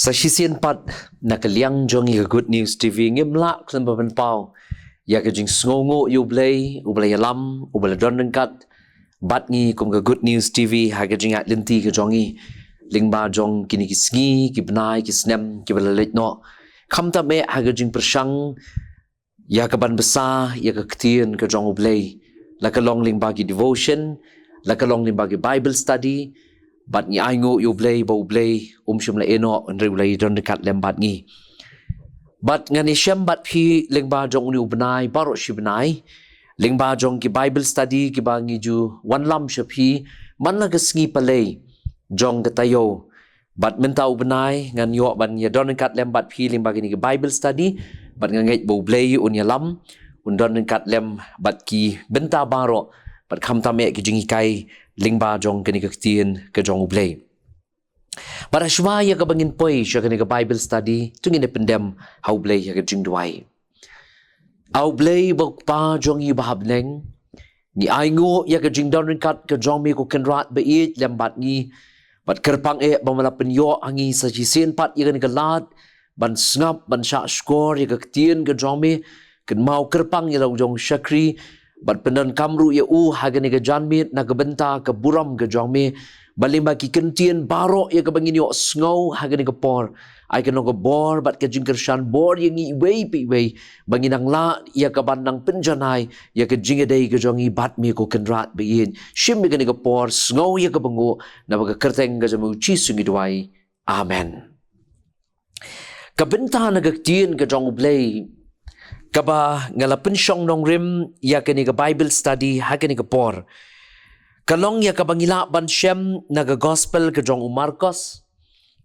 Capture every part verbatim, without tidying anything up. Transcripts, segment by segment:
Sa shisien pat na ka liang jong ngi ka Good News T V ngim lah khlem ban pynpaw ïa ka jingsngewnguh ïa U Blei, U Blei ïalam, U Blei don ryngkat bad ngi kum ka Good News T V ha ka jingïaid lynti ka jong ngi lyngba jong kine ki sngi, ki bnai, ki snem kiba la leit noh. Khamtam eh ha ka jingpyrshang ïa ka ban bsa ïa ka ktien ka jong U Blei, la ka long lyngba ki devotion, la ka long lyngba ki Bible study, bad ngi ainguh ïa U Blei ba U Blei um shym la ïeh noh, hynrei U la ïadon ryngkat lem bad ngi. Bad ngan ïashem bad phi lyngba jong une u bnai baroh shi bnai lyngba jong ki Bible study kiba ngi ju wanlam sha phi man la ka sngi Palei jong ka taïew. Bad mynta u bnai ngan ïoh ban ïadon ryngkat lem bad phi lyngba kine ki Bible study, bad nga ngeit ba U Blei un ïalam, un don ryngkat lem bad ki bynta baroh, bad khamtam eh ki jinghikai lyngba jong kane ka ktien ka jong U Blei. Bad ha shuwa ïa kaba ngin poi sha kane ka Bible study, to ngin ïa pyndem ha U Blei ïa ka jingduwai. A U Blei ba U Kpa jong ngi ba ha bneng, ngi ainguh ïa ka jingdon ryngkat ka jong me ko Kynrad ba ïeit lem bad ngi. Bad kyrpang eh ba me la pynïoh ha ngi sa shisien pat ïa kane ka lad ban sngap, ban shah shkor ïa ka ktien ka jong me. Kynmaw kyrpang ïa la u jong u shakri bad pyndonkam ruh ïa u ha kane ka janmiet na ka bynta ka burom ka jong me. Bad lyngba ki kyntien baroh ïa kaba ngin ïohsngew ha kane ka por, ai ka nongbor bad ka jingkyrshan bor ïa ngi iwei pa iwei ba ngin nang lah ïa kaban nang pynjanai ïa ka jingïadei ka jong ngi bad me ko Kynrad ba ïeit. Shim ïa kane ka por, sngew ïa kaba nguh, na bynta ka kyrteng ka jong U Jisu ngi duwai. Amen. Ka bynta na ka ktien ka jong U Blei kaba nga la pynshong nongrim ïa kane ka Bible study ha kane ka por, ka long ïa kaba ngi lah ban shem na ka Gospel ka jong u Markos,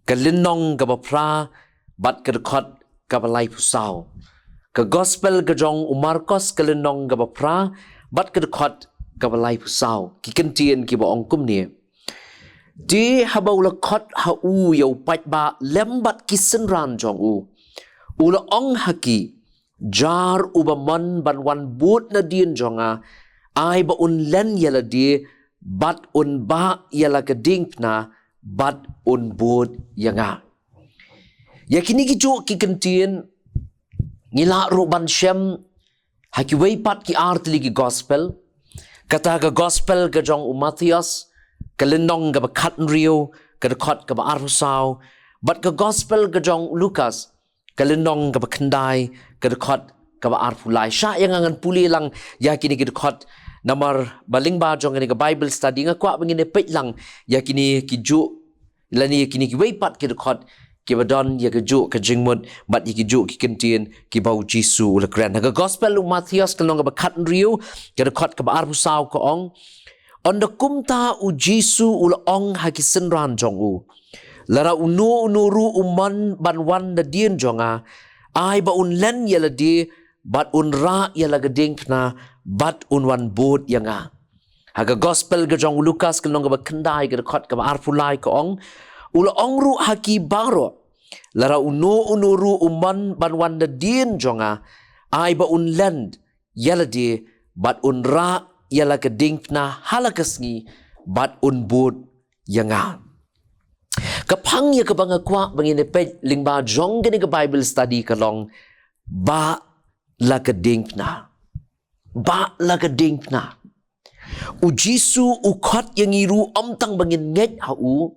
ka lynnong kaba phra bad ka dkhot kaba laiphew saw. Ka Gospel ka jong u Markos, ka lynnong kaba phra bad ka dkhot kaba laiphew saw. Ki kyntien kiba ong kumne: Te haba u la khot ha u ïa u paidbah lem bad ki synran jong u, u la ong ha ki: Jar uba mon ban wan bud nadien jong nga, ai ba un len ïa lade bad un bah ïa la ka diengphna bad un bud ïa nga. Ïa kine kijuh ki kyntien ngi lah ruh ban shem ha kiwei pat ki ar tylli ki Gospel. Kata ka Gospel ka jong u Mathaios, ka lynnong kaba khathynriew, ka dkhot kaba arphew saw, bad ka Gospel ka jong u Lukas, ka lynnong kaba khyndai, ka dkhot kaba arphew lai. Shah ïa nga ngan pule lang ïa kine ki dkhot, namar ba lyngba jong kane ka Bible study nga kwah ba ngin ïa peit lang ïa kine kijuh lane kine kiwei pat ki dkhot kiba don ïa kajuh ka jingmut bad ïa kijuh ki kyntien kiba U Jisu u la kren. Ha ka Gospel u Mathaios, ka lynnong kaba khathynriew, ka dkhot kaba arphew saw, ka ong: Ynda kumta U Jisu u la ong ha ki synran jong u: Lada uno uno ruh u mon ban wan nadien jong nga, ai ba un len ïa lade bad un rah ïa la ka diengphna bad un wan bud ïa nga. Ha ka Gospel ka jong u Lukas, ka lynnong kaba khyndai, ka dkhot kaba arphew lai, ka ong: U la ong ruh ha ki baroh: Lada uno uno ruh u mon ban wan nadien jong nga, ai ba un len ïa lade bad un rah ïa la ka diengphna ha la ka sngi bad un bud ïa nga. Ka phang ïa kaba nga kwah ba ngin ïa peit lyngba jong kane ka Bible study ka long: Bah la ka diengphna. Bah la ka diengphna. U Jisu u khot ïa ngi ruh ym tang ba ngin ngeit ha u,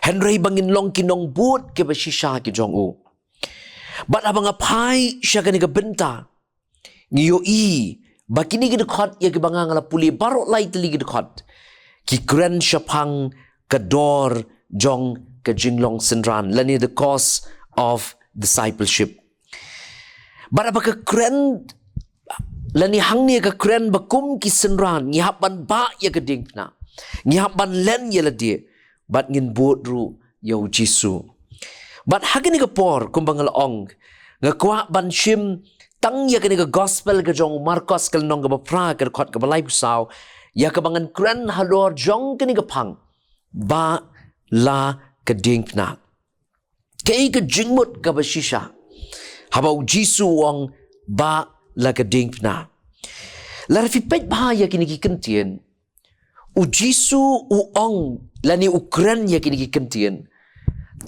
hynrei ba ngin long ki nongbud kiba shisha ki jong u. Bad haba nga phai sha kane ka bynta, ngi ïohi ba kine ki dkhot ïa kiba nga la pule baroh lai tylli ki dkhot ki kren shaphang ka dor jong ka jinglong synran, lane the cause of discipleship. Bad haba ka kren, lane hangne ka kren ba kum ki synran ngi hap ban bah ïa ka diengphna, ngi hap ban len ïa lade bad ngin bud ruh ïa U Jisu. Bad ha kane ka por, kumba nga la ong, nga kwah ban shim tang ïa kane ka Gospel ka jong u Markos, ka lynnong kaba phra, ka dkhot kaba laiphew saw, ïa kaba ngan kren halor jong kane ka phang: Bah la ka diengphna. Kaei ka jingmut kaba shisha haba U Jisu u ong: Bah la ka diengphna? Lada phi peit bha ïa kine ki kyntien, U Jisu u ong lane u kren ïa kine ki kyntien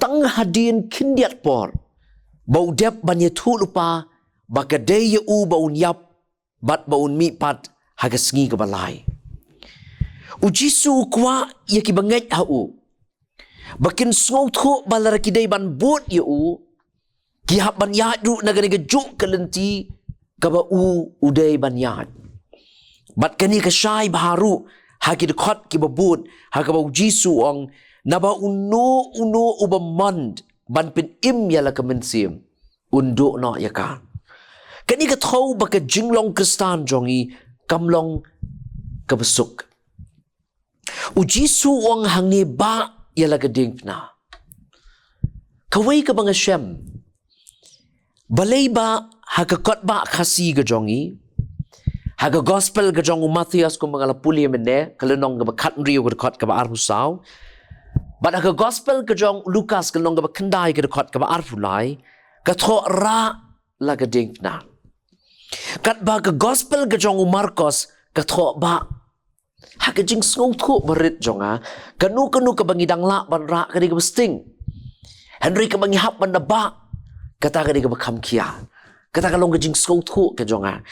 Tang hadien khyndiat por ba u dep ban ïathuh lypa ba ka dei ïa u ba un ïap bad ba un mihpat ha ka sngi kaba lai. U Jisu u kwah ïa kiba ngeit ha u ba kin sngewthuh ba lada ki dei ban bud ïa u, ki hap ban ïaid ruh na kane kajuh ka lynti kaba u u dei ban ïaid. Bad kane ka shai bha ruh ha ki dkhot kiba bud, ha kaba u Jisu u ong, naba uno uno uba mon ban pynim ïa la ka mynsiem, un duh noh ïa ka. Kane ka thew ba ka jinglong Khristan jong ngi kam long kaba suk. U Jisu u ong hangne, bah ïa la ka diengphna. Kawei kaba nga shem, balei ba ha ka kot bah Khasi ka jong ngi, ha ka gospel ka jong u Mathaios kumba nga la pule mynne, ka lynnong kaba khathynriew, ka dkhot kaba arphew saw, bad ha ka gospel ka jong u Lukas ka lynnong kaba khyndai, ka dkhot kaba arphew lai, ka thoh rah la ka diengphna. Katba ka gospel ka jong u Markos ka thoh bah. Ha ka jingsngewthuh barit jong nga, kano kano kaba ngi dang lah ban rah ka dei kaba sting. Hynrei kaba ngi hap ban da bah, kata ka dei kaba kham khia. Kata ka long ka jingsngewthuh ka jong nga.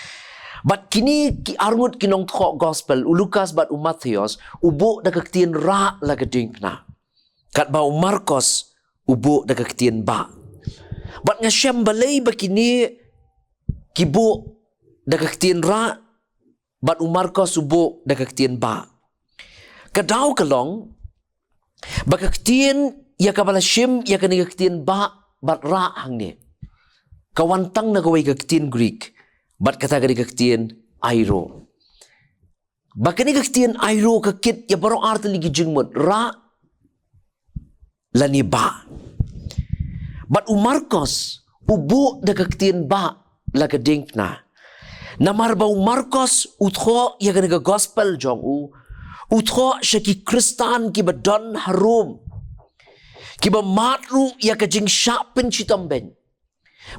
Bad kine ki arngut ki nongthoh gospel, u Lukas bad u Mathaios, u buh da ka ktien rah la ka diengphna. Katba u Markos u buh da ka ktien bah. Bad nga shem balei ba kine ki buh da ka ktien rah, bad u Markos u buh da ka ktien bah. Ka daw ka long ba ka ktien ïa kaba la shim ïa kane ka ktien bah bad rah hangne, ka wan tang na kawei ka ktien Greek, bad kata ka dei ka ktien airo. Ba kane ka ktien airo ka kit ïa baroh artylli ki jingmut, rah lane bah. Bad u Markos u buh da ka ktien bah la ka diengphna. Namar ba u Markos u thoh ïa kane ka gospel jong u, u thoh sha ki Khristan kiba don ha Rom, kiba mad ruh ïa ka jingshah pynshitom beiñ,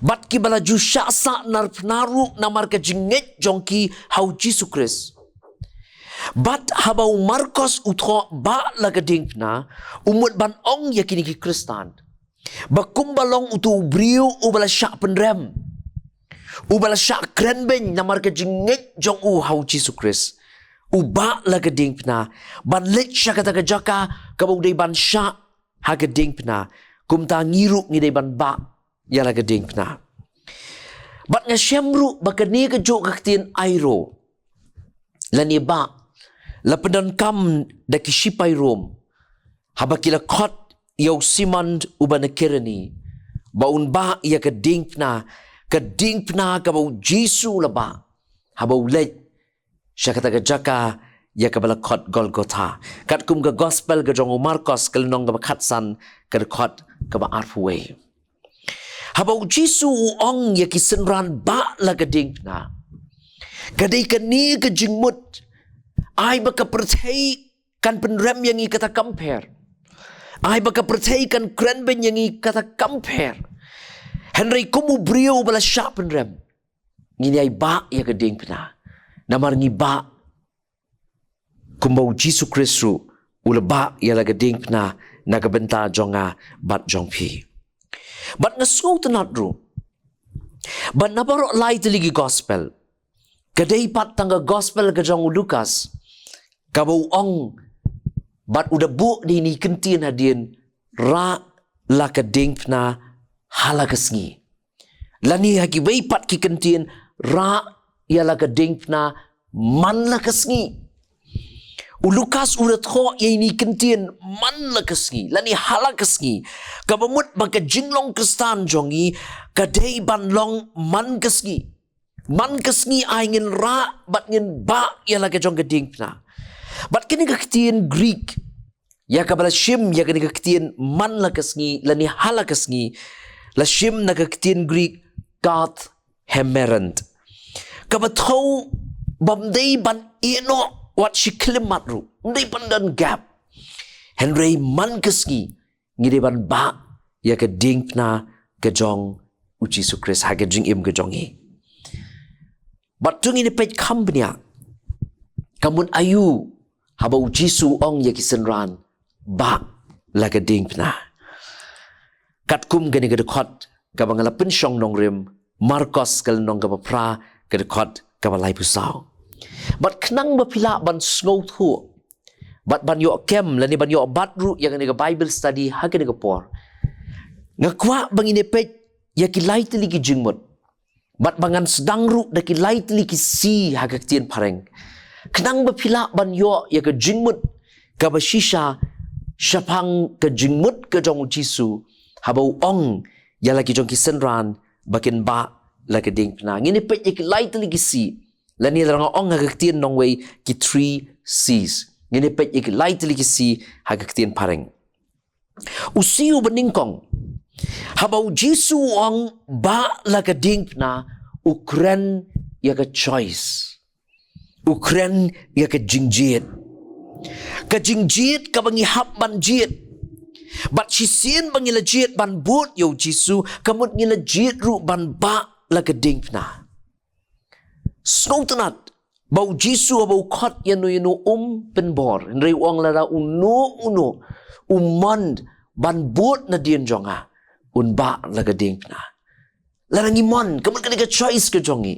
bad kiba la ju shah sahnarphna ruh namar ka jingngeit jong ki ha u Jisu Khrist. Bad haba u Markos u thoh bah la ka diengphna, u mut ban ong ïa kine ki Khristan ba kumba long uto u briew uba la shah pynrem, uba la shah kren beiñ namar ka jingngeit jong u ha u Jisu Khrist, u bah la ka diengphna ban leit sha kata ka jaka kaba u dei ban shah ha ka diengphna, kumta ngi ruh ngi dei ban bah ïa la ka diengphna. Bad nga shem ruh ba kane kajuh ka ktien airo lane bah la pyndonkam da ki shipai Rom haba ki la khot ïa u Simon uba na Kirene ba un bah ïa ka diengphna, ka diengphna kaba u Jisu u la bah haba u leit sha kata ka jaka ïa kaba la khot Golgotha. Katkum ka gospel ka jong u Markos ka lynnong kaba khatsan, ka dkhot kaba arphew wei. Haba u Jisu u ong ïa ki synran bah la ka diengphna, ka dei kane ka jingmut, ai ba ka pyrthei kan pynrem ïa ngi kata kam pher, ai ba ka pyrthei kan kren beiñ ïa ngi kata kam pher, hynrei kum u briew ba la shah pynrem, ngin ïai bah ïa ka diengphna. Namar ngi bah kumba u Jisu Khrist ruh u la bah ïa la ka diengphna na ka bynta jong nga bad jong phi. Bad nga sngewtynnad ruh ba na baroh lai tylli ki gospel, ka dei pat tang ka gospel ka jong u Lukas kaba u ong bad u da buh da ine i kyntien hadien, rah la ka diengphna ha la ka sngi. Lane ha kiwei pat ki kyntien, rah ïa la ka diengphna man la ka sngi. U Lukas u da thoh ïa ine i kyntien man la ka sngi lane ha la ka sngi, kaba mut ba ka jinglong Khristan jong ngi ka dei ban long man ka sngi. Man ka sngi ai ngin rah bad ngin bah ïa la ka jong ka diengphna. Bad kane ka ktien Greek ïa kaba la shim ïa kane ka ktien man la ka sngi lane ha la ka sngi, la shim na ka ktien Greek kath hemerent, kaba thew bym dei ban ïeh noh wat shi khyllipmat ruh, ym dei ban don gap. Hynrei man ka sngi ngi dei ban bah ïa ka diengphna ka jong u Jisu Khrist ha ka jingim ka jong ngi. Bad to ngin ïa peit kham bniah, ka mut aïu haba u Jisu u ong ïa ki synran, bah la ka diengphna. Katkum kane ka dkhot kaba nga la pynshong nongrim, Markos ka lynnong kaba phra, ka dkhot kaba laiphew saw. Bad khnang ba phi lah ban sngewthuh bad ban ïoh kem lane ban ïoh bat ruh ïa kane ka Bible study ha kane ka por, nga kwah ba ngin ïa peit ïa ki lai tylli ki jingmut. Bad ba ngan sdang ruh da ki lai tylli ki C ha ka ktien phareng, khnang ba phi lah ban ïoh ïa ka jingmut kaba shisha shaphang ka jingmut ka jong u Jisu haba u ong ïa la ki jong ki synran ba kin bah la ka diengphna. Ngin ïa peit ïa ki lai tylli ki C, lane lada nga ong ha ka ktien nongwei, ki three C's. Ngin ïa peit ïa ki lai tylli ki C ha ka ktien phareng. U C uba nyngkong, haba u Jisu u ong, "Bah la ka diengphna," u kren ïa ka choice. U kren ïa ka jingjied. Ka jingjied kaba ngi hap ban jied. Bad shisien ba ngi la jied ban bud ïa u Jisu, ka mut ngi la jied ruh ban bah la ka diengphna. Sngewtynnat ba u Jisu haba u khot ïano ïano um pynbor, hynrei u ong, "Lada uno uno u mon ban bud nadien jong nga, un bah la ka diengphna." Lada ngi mon, ka mut ka dei ka choice ka jong ngi,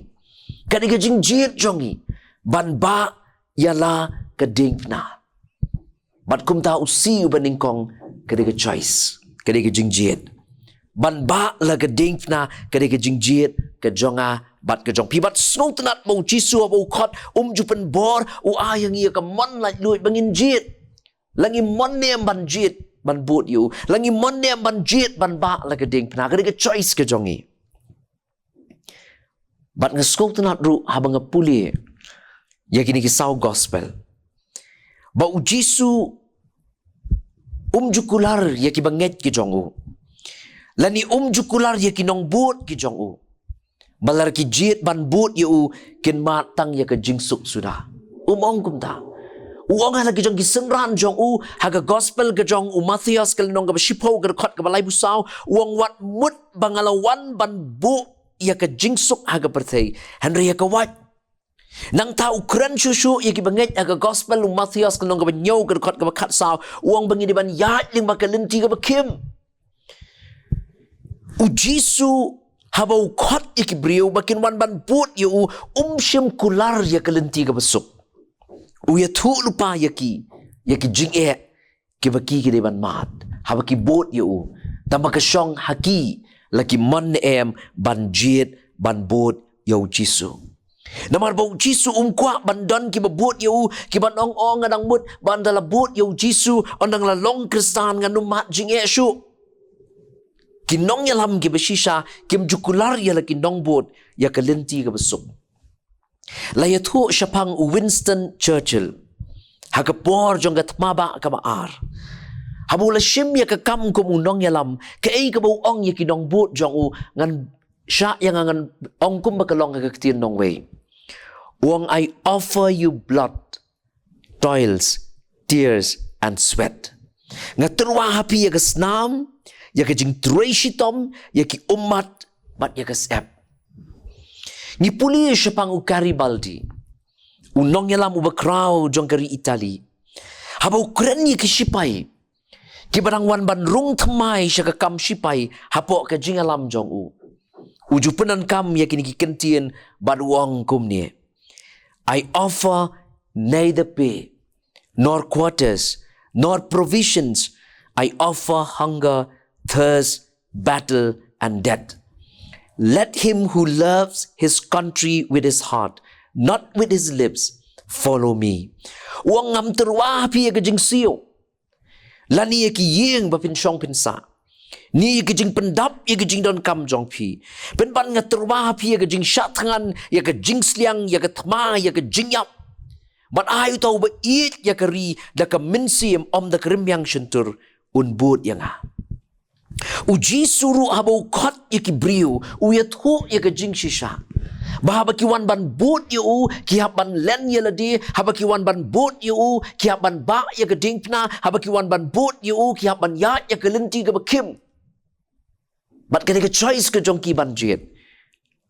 ka dei ka jingjied jong ngi ban bah ïa la ka diengphna. Bad kumta u C uba nyngkong ka dei ka choice, ka dei ka jingjied. Ban bah la ka diengphna ka dei ka jingjied ka jong nga bad ka jong phi. Bad sngewtynnat ba u Jisu haba u khot, um ju pynbor, u ai ïa ngi ïa ka mon laitluid ba ngin jied. La ngi mon ne em ban jied ban bud ïa u, la ngi mon ne em ban jied ban bah la ka diengphna, ka dei ka choice ka jong ngi. Bad nga sngewtynnat ruh haba nga pule ïa kine ki saw gospel, ba u Jisu um ju kular ïa ki bangeit ki jong u, lane um ju kular ïa ki nongbud ki jong u, ba lada ki jied ban bud ïa u, kin mad tang ïa ka jingsuk suda. Um ong kumta. U ong ha la ki jong ki synran jong u, ha ka gospel ka jong u Mathaios ka lynnong kaba shiphew ka dkhot kaba laiphew saw, u ong, "Wat mut ba nga la wan ban buh ïa ka jingsuk ha ka pyrthei, hynrei ïa ka wait." Nangta u kren shuh shuh ïa ki bangeit ha ka gospel u Mathaios ka lynnong kaba hynñiew ka dkhot kaba khatsaw, u ong ba ngi dei ban ïaid lyngba ka lynti kaba khim. U Jisu haba u khot ïa ki briew ba kin wan ban bud ïa u, um shym kular ïa ka lynti kaba suk. U ïathuh lypa ïa ki ïa ki jingeh kiba ki ki dei ban mad haba ki bud ïa u. Tangba ka shong ha ki la ki mon ne em ban jied ban bud ïa u Jisu. Namar ba u Jisu um kwah ban don kiba bud ïa u, kiban ong, "O, nga dang mut ba ynda la bud ïa u Jisu, ynda nga la long Khristan, ngan ym mad jingeh shuh." Ki nongïalam kiba shisha kim ju kular ïa la ki nongbud ïa ka lynti kaba suk. La ïathuh shaphang u Winston Churchill ha ka por jong ka thma bah kaba ar, haba u la shim ïa ka kam kum u nongïalam, kaei kaba u ong ïa ki nongbud jong u, ngan shah ïa nga ngan ong kumba ka long ha ka ktien nongwei. U ong, "I offer you blood, toils, tears and sweat." Nga tyrwa ha phi ïa ka snam, ïa ka jingtrei shitom, ïa ki ummat bad ïa ka syep. Ngi pule shaphang u Garibaldi, u nongïalam uba khraw jong ka ri Italy, haba u kren ïa ki shipai kiba dang wan ban rung thymmai sha ka kam shipai hapoh ka jingïalam jong u, u ju pyndonkam ïa kine ki kyntien bad u ong kumne, "I offer neither pay, nor quarters, nor provisions. I offer hunger, thirst, battle, and death. Let him who loves his country with his heart, not with his lips, follow me." U ong, "Ngam tyrwa ha phi ïa ka jingsiew, lane ïa ki ïing ba phin shong phin sah, ne ïa ka jingpyndap ïa ka jingdonkam jong phi. Pynban nga tyrwa ha phi ïa ka jingshah thngan, ïa ka jingsliang, ïa ka thma, ïa ka jingïap. Bad ai uta uba ïeit ïa ka ri da ka mynsiem, ym da ka rymmiang shyntur, un bud ïa nga." U Jisu ruh haba u khot ïa ki briew, u ïathuh ïa ka jingshisha ba haba ki wan ban bud ïa u, ki hap ban len ïa lade, haba ki wan ban bud ïa u, ki hap ban bah ïa ka diengphna, haba ki wan ban bud ïa u, ki hap ban ïaid ïa ka lynti kaba khim. Bad ka dei ka choice ka jong ki ban jied.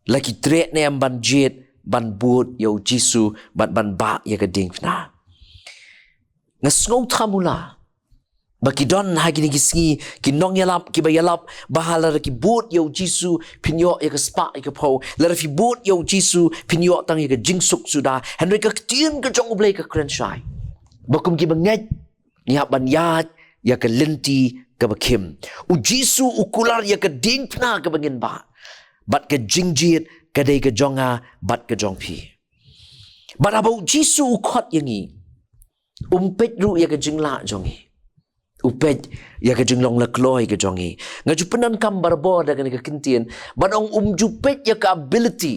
La ki treh ne em ban jied ban bud ïa u Jisu bad ban bah ïa ka diengphna? Nga sngew thamula Ba ki don ha kine ki sngi ki nongïalap kiba ïalap ba ha lada ki bud ïa u Jisu phin ïoh ïa ka spah ïa ka phew, lada phi bud ïa u Jisu phin ïoh tang ïa ka jingsuk suda. Hynrei ka ktien ka jong U Blei ka kren shai ba kum kiba ngeit ngi hap ban ïaid ïa ka lynti kaba khim. U Jisu u kular ïa ka diengphna kaba ngin bah, bad ka jingjied ka dei ka jong nga bad ka jong phi. Bad haba u Jisu u khot ïa ngi, um peit ruh ïa ka jinglah jong ngi, u peit ïa ka jinglong la kloi ka jong ngi. Nga ju pyndonkam barabor da kane ka kyntien, bad ong um ju peit ïa ka ability,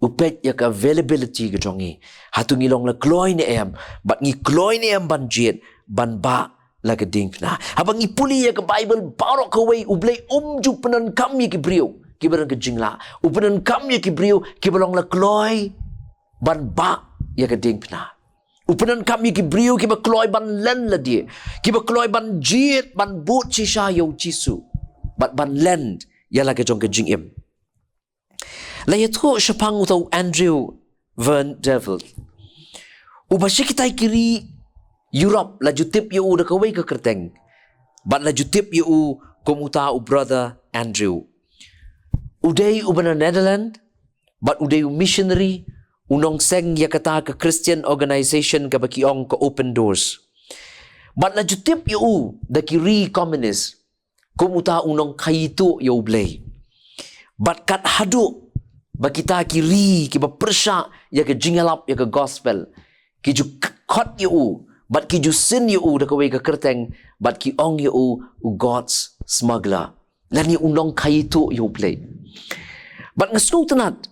u peit ïa ka availability ka jong ngi. Hato ngi long la kloi ne em, bad ngi kloi ne em ban jied, ban bah la ka diengphna. Haba ngi pule ïa ka Baibl baroh kawei, U Blei um ju pyndonkam ïa ki briew kiba don ka jinglah, u pyndonkam ïa ki briew kiba long la kloi ban bah ïa ka diengphna. U pyndonkam ïa ki briew kiba kloi ban len lade, kiba kloi ban jied, ban bud shisha ïa u Jisu, bad ban len ïa la ka jong ka jingim. La ïathuh shaphang uta u Andrew Van Devil, uba sha kitai ki ri Europe la ju tip ïa u da kawei ka kyrteng, bad la ju tip ïa u kum uta u Brother Andrew. U dei uba na Netherlands, bad u dei u missionary, u nongseng ïa kata ka Christian organization kaba ki ong ka Open Doors. Bad la ju tip ïa u da ki ri communist kum uta u nongkhaii tuh ïa U Blei. Bad kat haduh ba kita ki ri kiba pyrshah ïa ka jingïalap ïa ka gospel, ki ju k-, khot ïa u, bad ki ju sin ïa u da kawei ka kyrteng, bad ki ong ïa u, u God's smuggler, lane u nongkhaii tuh ïa U Blei. Bad nga sngewtynnat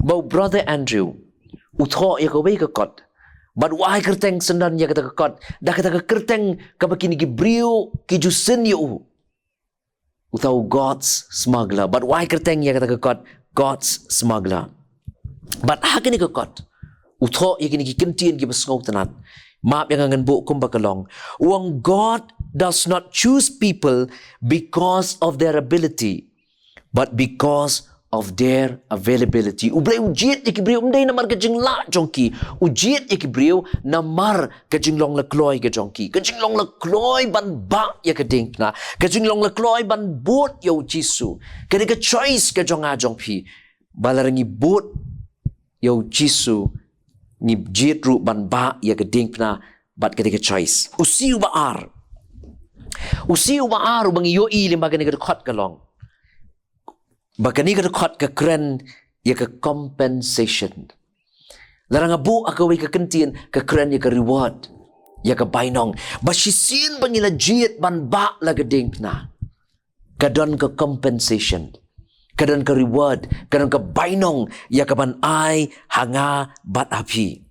ba u Brother Andrew u thoh ïa kawei ka kot, bad u ai kyrteng syndon ïa kata ka kot da kata ka kyrteng kaba kine ki briew ki ju sin ïa u, uta u God's smuggler. Bad u ai kyrteng ïa kata ka kot God's smuggler. Bad ha kane ka kot u thoh ïa kine ki kyntien kiba sngewtynnat. Map ïa nga ngan buh kumba ka long. U ong, "God does not choose people because of their ability, but because of their availability." U Blei u jied ïa ki briew ym dei namar ka jinglah jong ki. U jied ïa ki briew namar ka jinglong la kloi ka jong ki, ka jinglong la kloi ban bah ïa ka diengphna, ka jinglong la kloi ban bud ïa u Jisu. Ka dei ka choice ka jong nga jong phi, ba lada ngi bud ïa u Jisu, ngi jied ruh ban bah ïa ka diengphna, bad ka dei ka choice. U C uba ar, u C uba ar uba ngi ïohi lyngba kane ka dkhot ka long ba kane ka dkhot ka kren ïa ka compensation. Lada nga buh ha kawei ka kyntien, ka kren ïa ka reward, ïa ka bainong. Ba shisien ba ngi la jied ban bah la ka diengphna, ka don ka compensation, ka don ka reward, ka don ka bainong ïa kaban ai ha nga bad ha phi.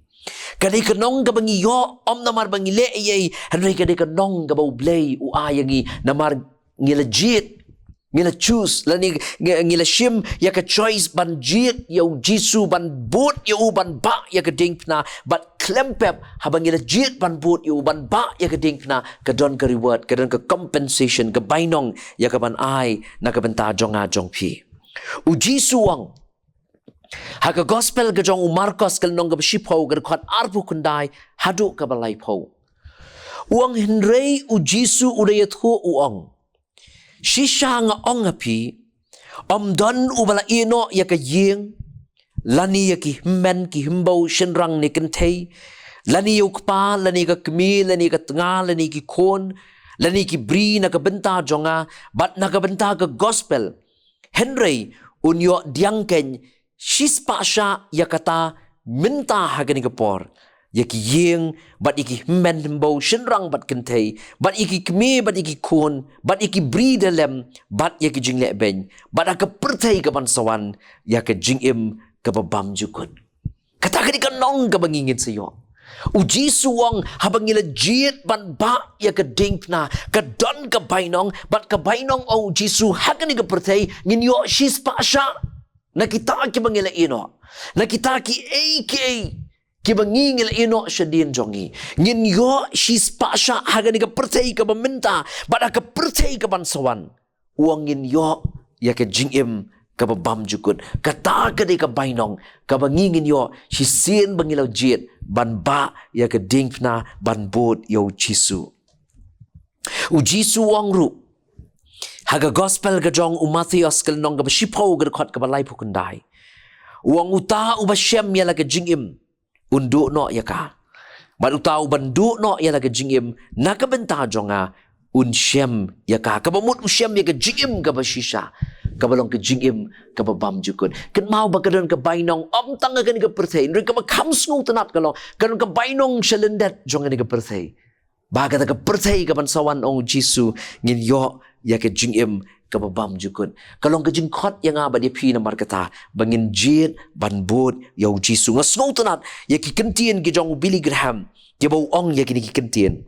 Ka dei ka nong kaba ngi ïoh ym namar ba ngi leh ei ei, hynrei ka dei ka nong kaba U Blei u ai ïa ngi namar ngi la jied, ngi la choose, lane ngi, ngi la shim ïa ka choice ban jied ïa u Jisu, ban bud ïa u, ban bah ïa ka diengphna. Bad khlem pep, haba ngi la jied ban bud ïa u, ban bah ïa ka diengphna, ka don ka reward, ka don ka compensation, ka bainong ïa kaban ai na ka bynta jong nga jong phi. U Jisu u ong ha ka gospel ka jong u Markos, ka lynnong kaba shiphew, ka dkhot arphew khyndai haduh kaba laiphew. U ong, hynrei u Jisu u da ïathuh u ong, shisha nga ong ha phi, ym don uba la ïehnoh ïa ka ïing, lane ïa ki hynmen ki hynbew, shynrang ne kynthei, lane ïa u kpa lane ka kmie lane ka tnga lane ki khun lane ki bri na ka bynta jong nga bad na ka bynta ka gospel, hynrei un ïoh diang keiñ shispah shah ïa kata mynta ha kane ka por, ïa ki ïing bad ïa ki hynmen hynbew, shynrang bad kynthei, bad ïa ki kmie bad ïa ki khun, bad ïa ki bri da lem, bad ïa ki jingleh beiñ, bad ha ka pyrthei kaban sa wan ïa ka jingim kaba bymjukut. Kata ka dei ka nong kaba ngi ngin sa ïoh. U Jisu u ong, haba ngi la jied ban bah ïa ka diengphna, ka don ka bainong, bad ka bainong, ong u Jisu, ha kane ka pyrthei ngin ïoh shispah shah na kita kiba ngi la ïehnoh, na kita kiei kiei kiba ngi, ngi la ïehnoh shadien jong ngi. Ngin ïoh shispah shah ha kane ka pyrthei kaba mynta bad ha ka pyrthei kaban sa wan. U ong ngin ïoh ïa ka jingim kaba bymjukut. Kata ka dei ka bainong kaba ngi ngin ïoh shisien ba ngi la jied ban bah ïa ka diengphna, ban bud ïa u Jisu. U Jisu u ong ruh ha ka gospel ka jong u Mathaios ka lynnong kaba shiphew ka dkhot kaba laiphew khyndai, u ong, "Uta uba shem ïa la ka jingim un duh noh ïa ka, bad uta uban duh noh ïa la ka jingim na ka bynta jong nga un shem ïa ka." Kaba mut u shem ïa ka jingim kaba shisha, kaba long ka jingim kaba bymjukut. Kynmaw ba ka don ka bainong ym tang ha kane ka pyrthei, hynrei kaba kham sngewtynnat ka long ka don ka bainong sha lyndet jong kane ka pyrthei. Ba kata ka pyrthei kaban sa wan, ong u Jisu, ngin ïoh ïa ka jingim kaba bymjukut. Ka long ka jingkhot ïa nga bad ïa phi namar kata ba ngin jied ban bud ïa u Jisu. Nga sngewtynnat ïa ki kyntien ki jong u Billy Graham, kiba u ong ïa kine ki kyntien.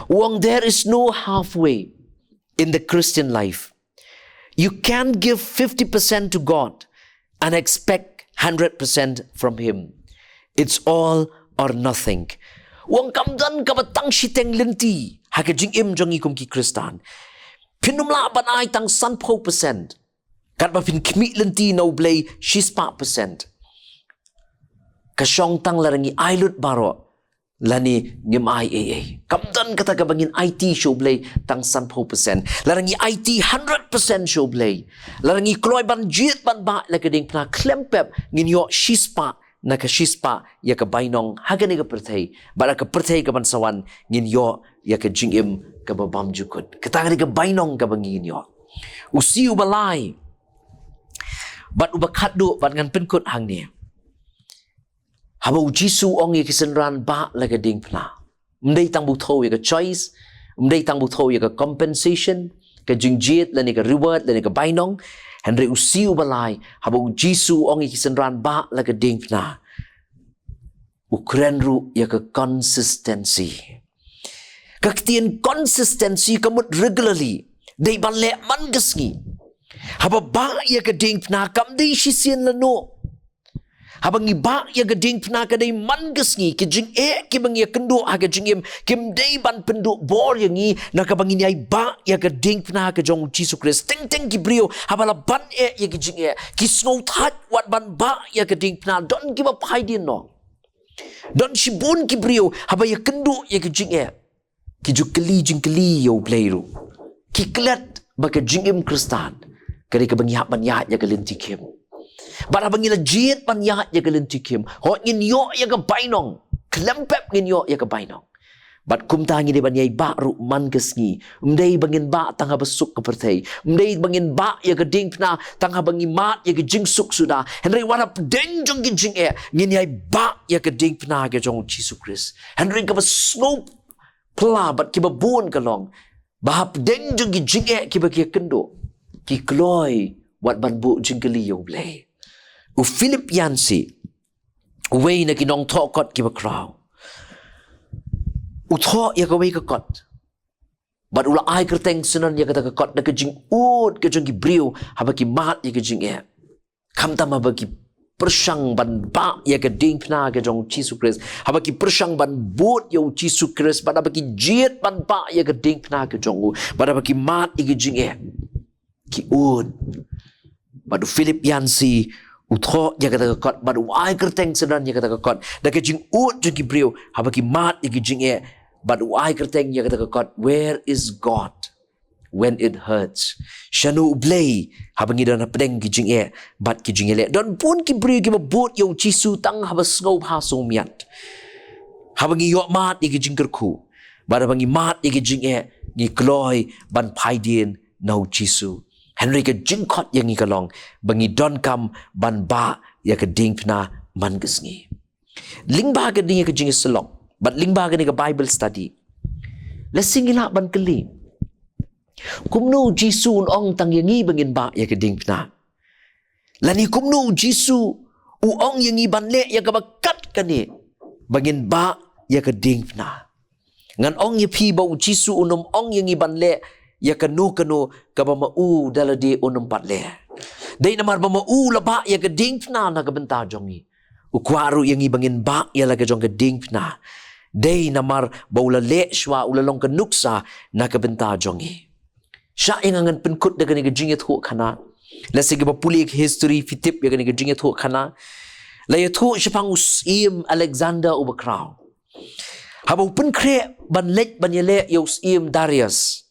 U ong, "There is no halfway in the Christian life. You can't give fifty percent to God and expect hundred percent from Him. It's all or nothing." U ong, kam don kaba tang shiteng lynti ha ka jingim jong ngi kum ki Khristan. Phin ym lah ban ai tang sanphew percent, katba phin khmih lynti na u Blei shispah percent. Ka shong tang lada ngi ai lut baroh lane ngim ai ei ei. Kam don kata kaba ngin aiti sha u Blei tang sanphew percent, lada ngi aiti hundred percent sha u Blei, lada ngi kloi ban jied ban bah la ka diengphna khlem pep, ngin ïoh shispah na ka shispah ïa ka bainong ha kane ka pyrthei, bad ha ka pyrthei kaban sa wan ngin ïoh ïa ka jingim kaba bymjukut. Kata ka dei ka bainong kaba ngin ïoh. U siew uba lai bad uba khatduh, bad ngan pynkut hangne. Haba u Jisu u ong ïa ki synran, "Bah la ka diengphna," ym dei tang ba u thew ïa ka choice, ym dei tang ba u thew ïa ka compensation, ka jingjied lane ka reward lane ka bainong. Hynrei u siew uba lai, haba u Jisu u ong ïa ki synran, "Bah la ka diengphna," u kren ruh ïa ka consistency. Ka ktien consistency ka mut regularly, dei ban leh man ka sngi. Haba bah ïa ka diengphna kam dei shisien lano. Haba ngi bah ïa ka diengphna ka dei man ka sngi. Ki jingeh kiba ngi ïakynduh ha ka jingim kim dei ban pynduh bor ïa ngi na kaba ngin ïai bah ïa ka diengphna ka jong u Jisu Khrist. Teng teng ki briew haba la ban eh ïa ki jingeh ki sngewthait wat ban bah ïa ka diengphna. Don kiba phai dien noh. Don shibun ki briew haba ïakynduh ïa ki jingeh ki ju kylli jingkylli ïa u Blei ruh. Ki klet ba ka jingim Khristan ka dei kaba ngi hap ban ïaid ïa ka lynti khim. Bad haba ngi la jied ban ïaid ïa ka lynti khim, hooid ngin ïoh ïa ka bainong. Khlem pep ngin ïoh ïa ka bainong. Bad kumta ngi dei ban ïai bah ruh man ka sngi. Ym dei ba ngin bah tang haba suk ka pyrthei. Ym dei ba ngin bah ïa ka diengphna tang haba ngi mad ïa ka jingsuk suda. Hynrei wat hapdeng jong ki jingeh ngin ïai bah ïa ka diengphna ka jong u Jisu Khrist. Hynrei kaba sngewphylla bad kiba bun ka long ba hapdeng jong ki jingeh kiba ki ïakynduh, ki kloi wat ban buh jingkylli ïa u Blei. U Philip Yancey, uwei na ki nongthoh kot kiba khraw, u thoh ïa kawei ka kot. Bad u la ai kyrteng synran ïa kata ka kot da ka jingud ka jong ki briew haba ki mad ïa ka jingeh. Khamtam haba ki pyrshang ban bah ïa ka diengphna ka jong u Jisu Khrist, haba ki pyrshang ban bud ïa u Jisu Khrist, bad haba ki jied ban bah ïa ka diengphna ka jong u, bad haba ki mad ïa ka jingeh, ki ud. Bad u Philip Yancey u thoh ïa kata ka kot, bad u ai kyrteng synran ïa kata ka kot da ka jingud jong ki briew haba ki mad ïa ka jingeh. Bad u ai kyrteng ïa kata ka kot, "Where is God when it hurts?" Shano u Blei haba ngi don hapdeng ki jingeh bad ki jingeh leh? Don bun ki briew kiba bud ïa u Jisu tang haba sngewbha sngewmiat, haba ngi ïoh mad ïa ki jingkyrkhu. Bad haba ngi mad ïa ki jingeh, ngi kloi ban phai dien na u Jisu. Hynrei ka jingkhot ïa ngi ka long ba ngi donkam ban bah ïa ka diengphna man ka sngi. Lyngba kane ka jingïasyllok bad lyngba kane ka Bible study, lehse ngi lah ban kylli, kumno u Jisu un ong tang ïa ngi ba ngin bah ïa ka diengphna? Lane kumno u Jisu u ong ïa ngi ban leh ïa kaba kat kane ba ngin bah ïa ka diengphna? Ngan ong ïa phi ba u Jisu un ym ong ïa ngi ban leh ïa kano kano kaba ma u da lade un ym pat leh. Dei namar ba ma u la bah ïa ka diengphna na ka bynta jong ngi, u kwah ruh ïa ngi ba ngin bah ïa la ka jong ka diengphna. Dei namar ba u la leh shuwa, u la long ka nuksa na ka bynta jong ngi. Shah ïa nga ngan pynkut da kane ka jingïathuhkhana. Lehse kiba pule ka history phi tip ïa kane ka jingïathuhkhana. La ïathuh shaphang u Syiem Alexander uba Khraw. Haba u pynkhreh ban leit ban ïaleh ïa u Syiem Darius,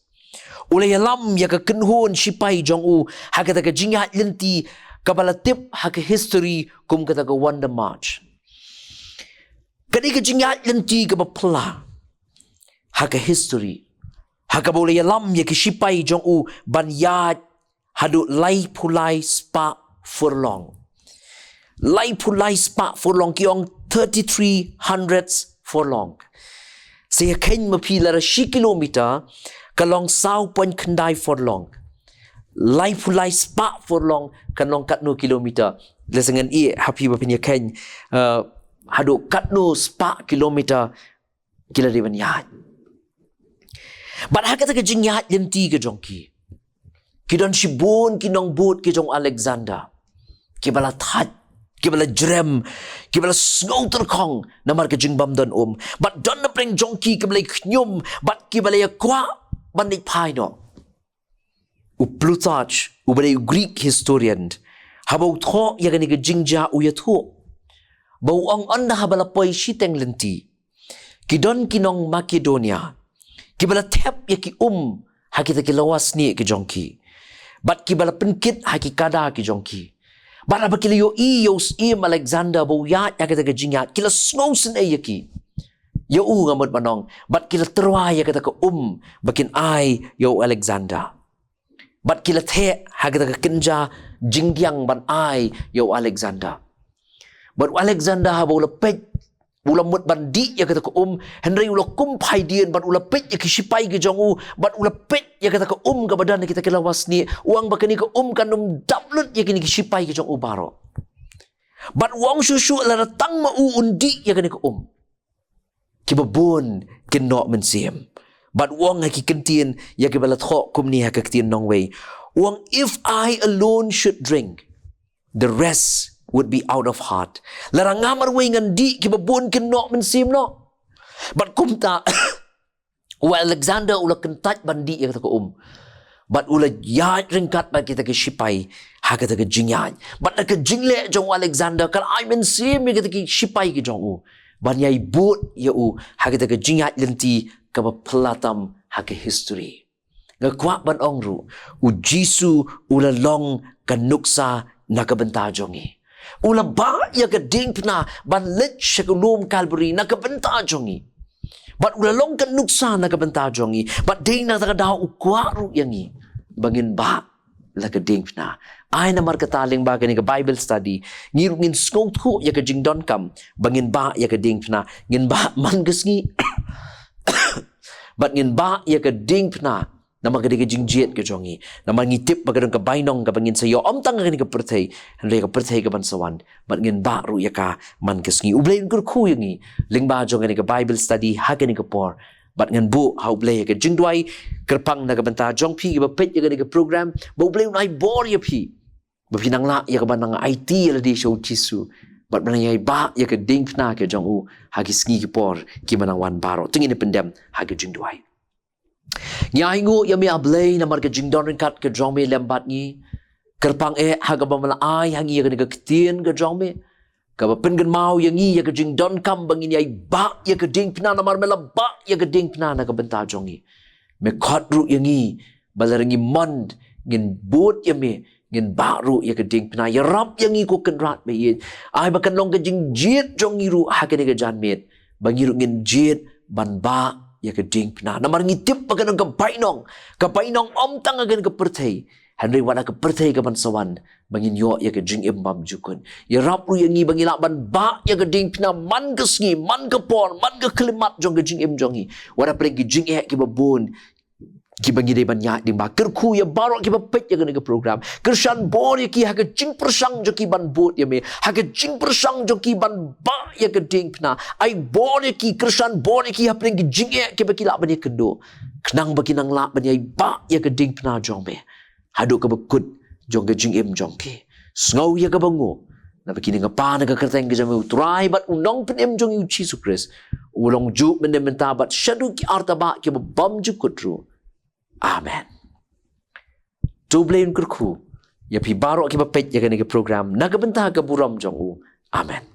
u la ïalam ïa ka kynhun shipai jong u ha kata ka jingïaid lynti kaba la tip ha ka history kum kata ka Wonder March. Kane ka jingïaid lynti kaba phylla ha ka history, ha kaba u la ïalam ïa ki shipai jong u ban ïaid haduh laiphew lai spah furlong. Laiphew lai spah furlong, ki ong thirty-three hundred furlong. Sa ïakheiñ ma phi, lada shi kilometer ka long saw point khyndai furlong. Laiphew lai spah furlong kan long katno kilometer? Lehse ngan ïeh ha phi ba phin ïakheiñ, uh, haduh katno spah kilometer ki la dei ban ïaid. Bad ha kata ka jingïaid lynti ka jong ki, ki don shibun ki nongbud ki jong u Alexander kiba la thait, kiba la jrem, kiba la sngewtyrkhong namar ka jingbym don um. Bad don napdeng jong ki kiba la ïa khñium bad kiba la ïa kwah ban leit phai noh. U Plutarch, uba dei u Greek historian, haba u thoh ïa kane ka jingjia u ïathuh ba u ong, ynda haba la poi shiteng lynti, ki don ki nong Makedonia kiba la thep ïa ki um ha kita ki lawa snieh ki jong ki, bad kiba la pynkit ha ki kada ki jong ki. Bad haba ki la ïohi ïa u Syiem Alexander ba u ïaid ha kata ka jingïaid, ki la sngewsynei ïa ki, ïa u, nga mut ban ong, bad ki la tyrwa ïa kata ka um ba kin ai ïa u Alexander. Bad ki la theh ha kata ka kynja jingdiang ban ai ïa u Alexander. Bad u Alexander haba u la peit, u la mut ban dih ïa kata ka um, hynrei u la kum phaidien bad u la peit ïa ki shipai ki jong u, bad u la peit ïa kata ka um kaba don ha kita ki lawa snieh, u ong ba kane ka um kan ym dap lut ïa kine ki shipai ki jong u baroh. Bad u ong shuh shuh, lada tang ma u un dih ïa kane ka um, kiba bun kin noh mynsiem. Bad u ong ha ki ktien ïa kiba la thoh kumne ha ka ktien nongwei, u ong, if I alone should drink, the rest would be out of heart. Lada nga marwei ngan dih, kiba bun kin noh mynsiem noh. Bad kumta u Alexander u la kyntait ban dih ïa kata ka um. Bad u la ïaid ryngkat bad kita ki shipai ha kata ka jingïaid. Bad da ka jingleh jong u Alexander ka la ai mynsiem ïa kita ki shipai ki jong u ban ïai bud ïa u ha kita ka jingïaid lynti kaba phylla tam ha ka history. Nga kwah ban ong ruh, u Jisu u la long ka nuksa na ka bynta jong ngi. U la bah ïa ka diengphna ban leit sha ka lum Kalbari na ka bynta jong ngi. Bad u la long ka nuksa na ka bynta jong ngi. Bad dei na kata ka daw u kwah ruh ïa ngi ba ngin bah la ka diengphna. Ai namar kata lyngba kane ka Bible study, ngi ruh ngin sngewthuh ïa ka jingdonkam ba ngin bah ïa ka diengphna. Ngin bah man ka sngi bad ngin bah ïa ka diengphna namar ka dei ka jingjied ka jong ngi. Namar ngi tip ba ka don ka bainong kaba ngin sa ïoh, ym tang ha kane ka pyrthei, hynrei ka pyrthei kaban sa wan. Bad ngin bah ruh ïa ka man ka sngi. U Blei un kyrkhu ïa ngi lyngba jong kane ka Bible study ha kane ka por. Bad ngan buh ha U Blei ha ka jingduwai, kyrpang na ka bynta jong phi kiba peit ïa kane ka program, ba U Blei un ai bor ïa phi, ba phin nang lah ïa kaban nang aiti ïa lade sha U Jisu, bad ban nang ïai bah ïa ka diengphna ka jong u ha ki sngi ki por kiba nang wan baroh. To ngin ïa pyndem ha ka jingduwai. Ngi ainguh ïa me, A Blei, namar ka jingdon ryngkat ka jong me lem bad ngi. Kyrpang eh ha kaba me la ai ha ngi ïa kane ka ktien ka jong me, kaba pynkynmaw ïa ngi ïa ka jingdonkam ba ngin ïai bah ïa ka diengphna, namar me la bah ïa ka diengphna na ka bynta jong ngi. Me khot ruh ïa ngi ba lada ngi mon, ngin bud ïa me, ngin bah ruh ïa ka diengphna. Ïarap ïa ngi, ko Kynrad ba ïeit. Ai ba kan long ka jingjied jong ngi ruh ha kane ka janmiet, ba ngi ruh ngin jied ban bah ïa ka diengphna. Namar ngi tip ba ka don ka bainong, ka bainong ym tang ha kane ka pyrthei, hynrei wat ha ka pyrthei kaban sa wan, ba ngin ïoh ïa ka jingim bymjukut. Ïarap ruh ïa ngi ba ngi lah ban bah ïa ka diengphna man ka sngi, man ka por, man ka khyllipmat jong ka jingim jong ngi. Wat hapdeng ki jingeh kiba bun kiba ngi dei ban ïaid lyngba. Kyrkhu ïa baroh kiba peit ïa kane ka program. Kyrshan bor ïa ki ha ka jingpyrshang jong ki ban bud ïa me, ha ka jingpyrshang jong ki ban bah ïa ka diengphna. Ai bor ïa ki, kyrshan bor ïa ki hapdeng ki jingeh kiba ki lah ban ïakynduh, khnang ba kin nang lah ban ïai bah ïa ka diengphna jong me haduh kaba kut jong ka jingim jong ki. Sngew ïa kaba nguh, naba kine nga pan ha ka kyrteng ka jong me, U Trai bad U Nongpynim jong ngi U Jisu Khrist, uba long juh, mynne, mynta bad shaduh ki artabah kiba bymjukut ruh. Amen. To U Blei un kyrkhu ïa phi baroh kiba peit ïa kane ka program na ka bynta ka burom jong u. Amen.